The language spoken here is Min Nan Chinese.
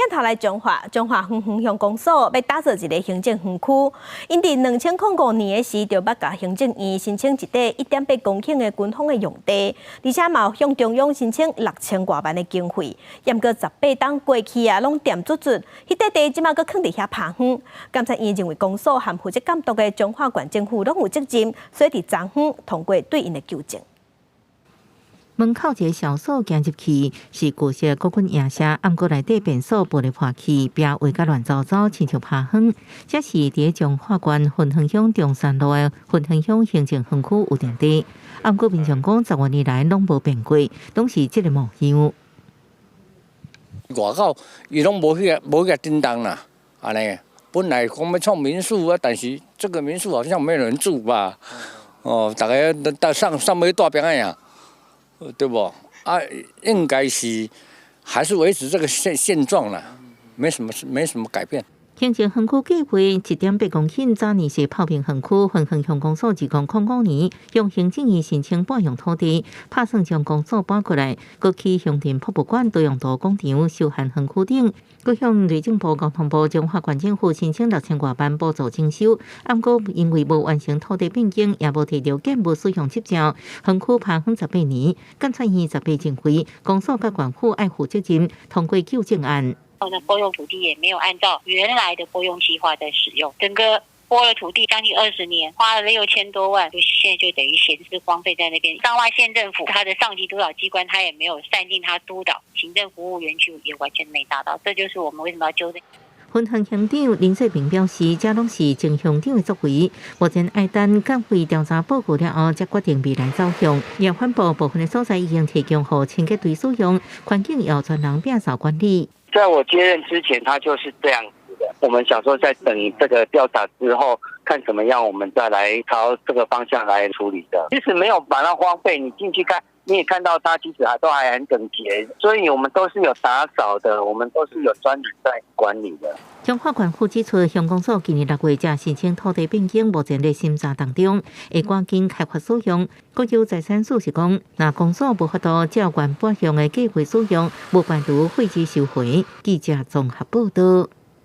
鏡頭來彰化，彰化芬園鄉公所欲打造一个行政園區。𪜶佇2005年的時，就捌共行政院申請一塊1.8公頃的軍方的用地，而且嘛向中央申請6000外萬的經費。毋過18冬過去啊，攏恬卒卒，彼塊地這馬閣囥佇遐拋荒。監察院認為公所和負責監督的彰化縣政府攏有責任，所以佇昨昏通過對𪜶的糾正。門口一个小所行入去，是舊式國軍營舍，毋過內底便所玻璃破去，壁畫甲亂糟糟，親像拋荒。這是佇彰化縣芬園鄉中山路的芬園鄉行政園區有田地，毋過民眾講10外年來攏無變過，攏是這个模樣。外口伊攏無去無去叮當啦，按呢。本來講欲創民宿啊，但是這個民宿好像沒有人住吧？哦，逐家到上上尾大邊仔呀。對無？啊，應該是還是維持這個現狀啦，沒什麼改變。行政園區計劃1.8公頃，早年是炮兵園區，芬園鄉公所2005年向行政院申請撥用土地，拍算將公所搬過來，閣起鄉鎮博物館、多用途廣場、休閒園區等，閣向內政部、交通部、彰化縣政府申請6000外萬補助徵收，毋過因為無完成土地變更，也無提著建物使用執照，園區拋荒18年。監察院十八認為，公所佮縣府愛負責任，通過糾正案。那撥用土地也沒有按照原來的撥用計劃在使用，整個撥了土地將近20年，花了6000多萬，就現在就等於閒置荒廢在那邊。彰化縣政府它的上級督導機關，他也沒有善盡他督導行政服務園區，也完全沒達到，這就是我們為什麼要糾正。芬園鄉長林世平表示，這攏是前鄉長的作為，目前愛等鑑會調查報告了後，才決定未來走向。也反駁部分的所在已經提供予清潔隊使用，環境由專人摒掃管理。在我接任之前，他就是這樣子的。我們想說，在等這個調查之後，看怎麼樣，我們再來朝這個方向來處理的。其實沒有把它荒廢，你進去看，你也看到它其實還都還很整潔，所以我們都是有打掃的，我們都是有專人在管理的。彰化縣府指出，鄉公所今年6月才申請土地變更，目前咧審查當中，會趕緊開發使用。閣有再三事實講，若公所無法度照原撥用的計劃使用，無排除廢止收回。記者綜合報道。